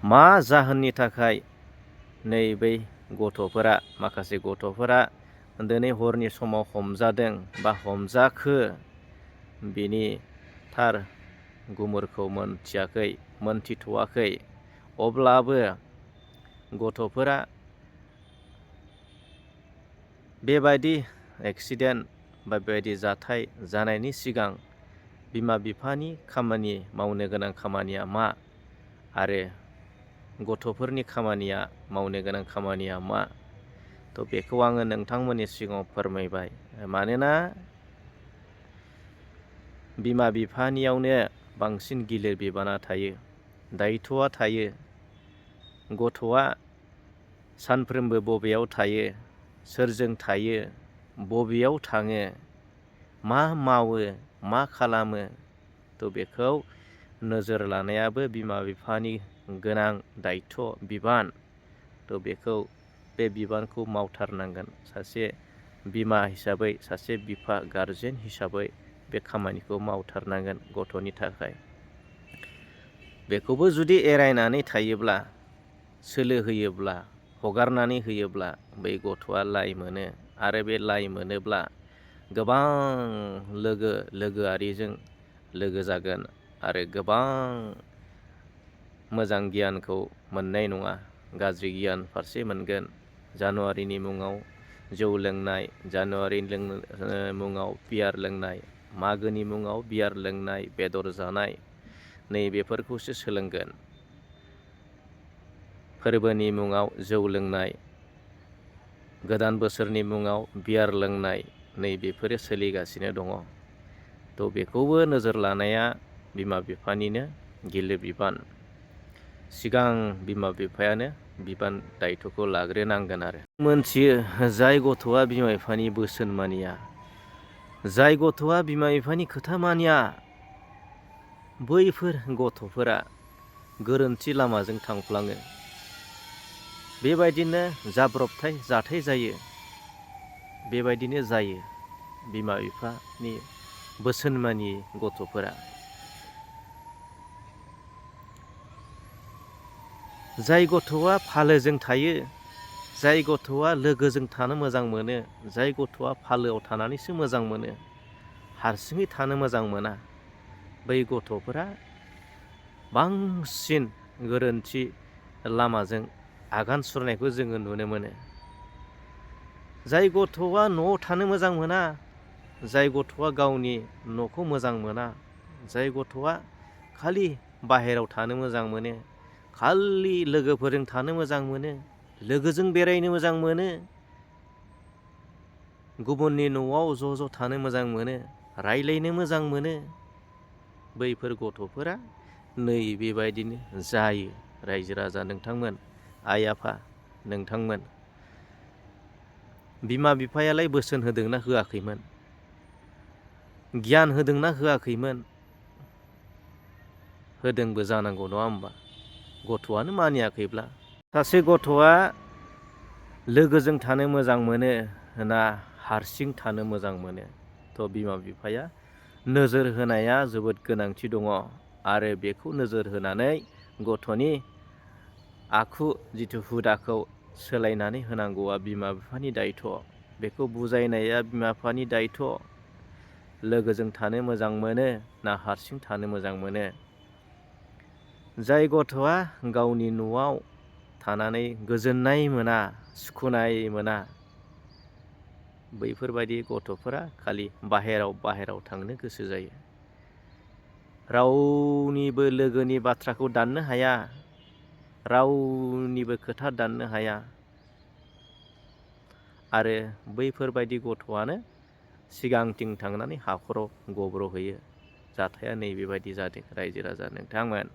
मा जाहोननि थाखाय नै बै गथ'फोरा माखासे गथ'फोरा दिनै हरनि समाव हमजादों बा हमजाखो बिनि थार गुमुरखौ मोनथिथ'वाखै। अब्लाबो गथ'फोरा बेबायदि एक्सिडेन्ट बा बेबायदि जाथाय जानायनि सिगां बिमा बिफानि खामानि मावनो गोनां खामानिया मा आरो गथ'फोरनि मावनो गोनां खामानिया मा बेखौ आङो नोंथांमोननि सिगाङाव फोरमायबाय। मानोना बिमा बिफानियावनो बांसिन गिलिर बिबाना थायो, दायथ'आ थायो। गथ'आ सानफ्रोमबो बबेयाव थायो, सोरजों थायो, बबेयाव थाङो, मा मावो, मा खालामो बेखौ नोजोर लानायाबो बिमा बिफानि गोनां दायथ' बिबान। बेखौ बे बिबानखौ मावथारनांगोन सासे बिमा हिसाबै, सासे बिफा गारजेन हिसाबै बे खामानिखौ मावथारनांगोन गथ'नि थाखाय। बेखौबो जुदि एरायनानै थायोब्ला, सोलो होयोब्ला, हगारनानै होयोब्ला बै गथ'आ लाइ मोनो। आरो बे लाइ मोनोब्ला गोबां लोगोआरिजों लोगो जागोन आरो गोबां मोजां गियानखौ मोननाय नङा, गाज्रि गियान फारसे मोनगोन। जानुवारिनि मुङाव जौ लोंनाय, जानुवारिनि मुङाव बियार लोंनाय, मागोनि मुङाव बियार लोंनाय, बेदर जानाय बेफोरखौसो सोलोंगोन। फोरबोनि मुङाव जौ लोंनाय, गोदान बोसोरनि मुङाव बियार लोंनाय बेफोरो सोलिगासिनो दङ। बेखौबो नोजोर लानाया बिमा बिफानिनो गिलिर बिबान। सिगां बिमा बिफायानो बिबान दायथ'खौ लाग्रोनांगोन। आरो मोनथियो जाय गथ'आ बिमा बिफानि बोसोन मानिया, जाय गथ'आ बिमा बिफानि खोथा मानिया, बैफोर गथ'फोरा गोरोन्थि लामाजों थांफ्लाङो। बेबायदिनो जाब्रबथाय जाथाय जायो। बेबायदिनो जायो बिमा बिफानि बोसोन मानियै गथ'फोरा। जाय गथ'आ फालोजों थायो, जाय गथ'आ लोगोजों थानो मोजां मोनो, जाय गथ'आ फालोआव थानानैसो मोजां मोनो, हारसिङै थानो मोजां मोना, बै गथ'फोरा बांसिन गोरोन्थि लामाजों आगान सुरनायखौ जोङो नुनो मोनो। जाय गथ'आ न'आव थानो मोजां मोना, जाय गथ'आ गावनि न'खौ मोजां मोना, जाय गथ'आ खालि बाहेरायाव थानो मोजां मोनो, खालि लोगोफोरजों थानो मोजां मोनो, लोगोजों बेरायनो मोजां मोनो, गुबुननि न'आव ज' थानो मोजां मोनो, रायज्लायनो मोजां मोनो, बैफोर गथ'फोरा बेबायदिनो जायो। रायजो राजा नोंथांमोन, आइ आफा नोंथांमोन, बिमा बिफायालाय बोसोन होदोंना होआखैमोन? गियान होदोंना होआखैमोन? होदोंबो जानांगौ, नङा होमबा? गथ'आनो मानियाखैब्ला। सासे गथ'आ लोगोजों थानो मोजां मोनो ना हारसिं थानो मोजां मोनो? बिमा बिफाया नोजोर होनाया जोबोद गोनांथि दङ। आरो बेखौ नोजोर होनानै गथ'नि आखु जिथु हुदाखौ सोलायनानै होनांगौआ बिमा बिफानि दायथ'। बेखौ बुजायनाया बिमा बिफानि दायथ'। लोगोजों थानो मोजां मोनो ना हारसिं थानो मोजां मोनो? जाय गथ'आ गावनि न'आव थानानै गोजोननाय मोना, सुखुनाय मोना, बैफोरबायदि गथ'फोरा खालि बाहेराव थांनो गोसो जायो। रावनिबो लोगोनि बाथ्राखौ दाननो हाया, रावनिबो खोथा दाननो हाया। आरो बैफोरबायदि गथ'आनो सिगांथिं थांनानै हाखराव गब्र'हैयो। जाथाया नैबेबायदि जादों रायजो राजा नोंथांमोन।